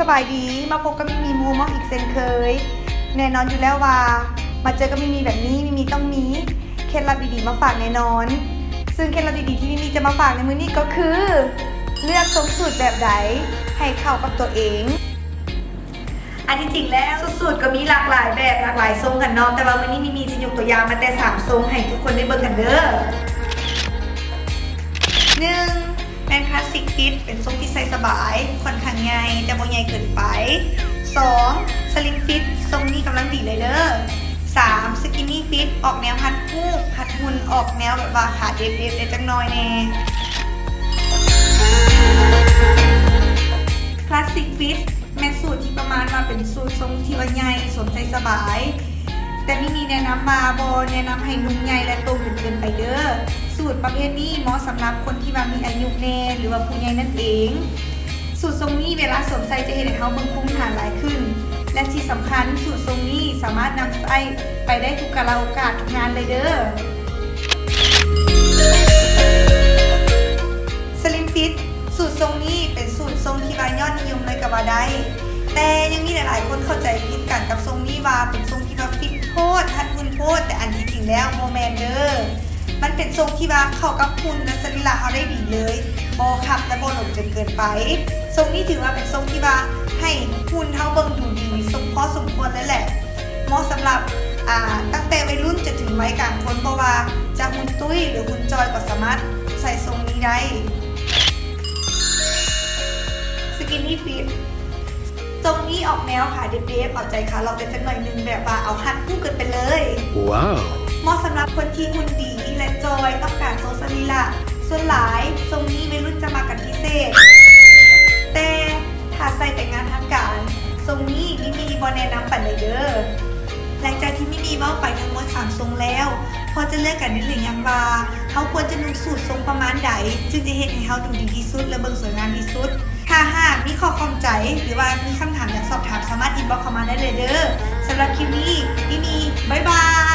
ສະບາຍດີ ມາພົບກັບມິມີ Home Mom ອີກເຊັ່ນເຄີຍ. ແນ່ນອນຢູ່ແລ້ວວ່າມາເຈີກັບມິມີແບບນີ້ ມິມີຕ້ອງມີເຄັດລັບດີໆມາຝາກແນ່ນອນ. ຊຶ່ງເຄັດລັບດີໆທີ່ມິມີຈະມາຝາກໃນມື້ນີ້ກໍຄື ເລືອກຊົງສູດແບບໃດໃຫ້ເຂົ້າກັບຕົວເອງ. ອັນທີ່ຈິງແລ້ວ ສູດໆກໍມີຫຼາກຫຼາຍແບບ ຫຼາກຫຼາຍຊົງຫັ້ນເນາະ, ແຕ່ວ່າມື້ນີ້ມິມີຈະຍົກຕົວຢ່າງມາແຕ່ສາມຊົງໃຫ້ທຸກຄົນໄດ້ເບິ່ງກັນເດີ້. ໜຶ່ງ ແມ່ນ Classic Fit ເປັນຊົງທີ່ໃສ່ສະບາຍ ຂ້ອນຂ້າງໃຫຍ່ ແຕ່ບໍ່ໃຫຍ່ເກີນໄປ. ສອງ Slim Fit ຊົງນີ້ກຳລັງດີເລີຍເດີ້. ສາມ Skinny Fit ອອກແນວຮັດຮູບ ຮັດຫຸ່ນ ອອກແນວແບບວ່າຂາເດັບໆ ແດ່ຈັກໜ້ອຍແດ່. Classic Fit ແມ່ນສູດທີ່ປະມານວ່າເປັນສູດຊົງທີ່ວ່າໃຫຍ່ ສົມໃສ່ສະບາຍ. ແຕ່ມິມີແນະນຳວ່າບໍ່ແນະນຳໃຫ້ນຸ່ງໃຫຍ່ ແລະ ໂຕຈົນເກີນໄປເດີ້. ສູດປະເພດນີ້ເໝາະສຳລັບຄົນທີ່ວ່າມີອາຍຸແດ່ ຫຼືວ່າຜູ້ໃຫຍ່ນັ້ນເອງ. ສູດຊົງນີ້ເວລາສວມໃສ່ຈະເຮັດໃຫ້ເຮົາເບິ່ງພູມຖານຫຼາຍຂຶ້ນ ແລະ ທີ່ສຳຄັນສູດຊົງນີ້ສາມາດນຳໃຊ້ໄປໄດ້ທຸກກາລະໂອກາດ ທຸກງານເລີຍເດີ້. Slim Fit ສູດຊົງນີ້ເປັນສູດຊົງທີ່ວ່າຍອດນິຍົມເລີຍກໍວ່າໄດ້. ແຕ່ຍັງມີຫຼາຍໆຄົນເຂົ້າໃຈຜິດກັນກັບຊົງນີ້ວ່າເປັນຊົງທີ່ວ່າຟິດໂພດ ຮັດຫຸ່ນໂພດ, ແຕ່ອັນທີ່ຈິງແລ້ວບໍ່ແມ່ນເດີ້. ມັນເປັນຊົງທີ່ວ່າເຂົ້າກັບຫຸ່ນ ແລະ ສະລີລະເຮົາໄດ້ດີເລີຍ, ບໍ່ຄັບ ແລະ ບໍ່ຫຼວມຈົນເກີນໄປ. ຊົງນີ້ຖືວ່າເປັນຊົງທີ່ວ່າໃຫ້ຫຸ່ນເຮົາເບິ່ງດູດີສົມ ພໍສົມຄວນເລີຍແຫຼະ. ເໝາະສຳລັບ ອາ ຕັ້ງແຕ່ໄວລຸ້ນຈົນເຖິງໄວກາງຄົນ, ບໍ່ວ່າຈະຫຸ່ນຕຸ້ຍ ຫຼື ຫຸ່ນຈ່ອຍກໍສາມາດໃສ່ຊົງນີ້ໄດ້. Skinny Fit ຊົງນີ້ອອກແນວຂາເດັບໆ ເອົາໃຈຂາລອບໄດ້ຈັກໜ້ອຍໜຶ່ງ ແບບວ່າເອົາຮັດຫຸ່ນເກີນໄປເລີຍ. ວ້າວ ເໝາະສຳລັບຄົນທີ່ຫຸ່ນດີ ແລະ ຈ່ອຍ ຕ້ອງການໂຊສະລີລະ. ສ່ວນຫຼາຍຊົງນີ້ໄວລຸ້ນຈະມັກກັນພິເສດ, ແຕ່ຖ້າໃສ່ໄປງານທາງການ, ຊົງນີ້ມິມີບໍ່ແນະນຳປານໃດເດີ້. ຫຼັງຈາກທີ່ມິມີເວົ້າໄປທັງໝົດສາມຊົງແລ້ວ, ພໍຈະເລືອກກັນໄດ້ຫຼືຍັງວ່າເຮົາຄວນຈະນຸ່ງສູດຊົງປະມານໃດ ຈຶ່ງຈະເຮັດໃຫ້ເຮົາດູດີທີ່ສຸດ ແລະ ເບິ່ງສວຍງາມທີ່ສຸດ? ຖ້າຫາກມີຂໍ້ຂ້ອງໃຈ ຫຼືວ່າມີຄຳຖາມຢາກສອບຖາມ, ສາມາດ inbox ເຂົ້າມາໄດ້ເລີຍເດີ້. ສຳລັບຄລິບນີ້ ມິມີ ບາຍບາຍ.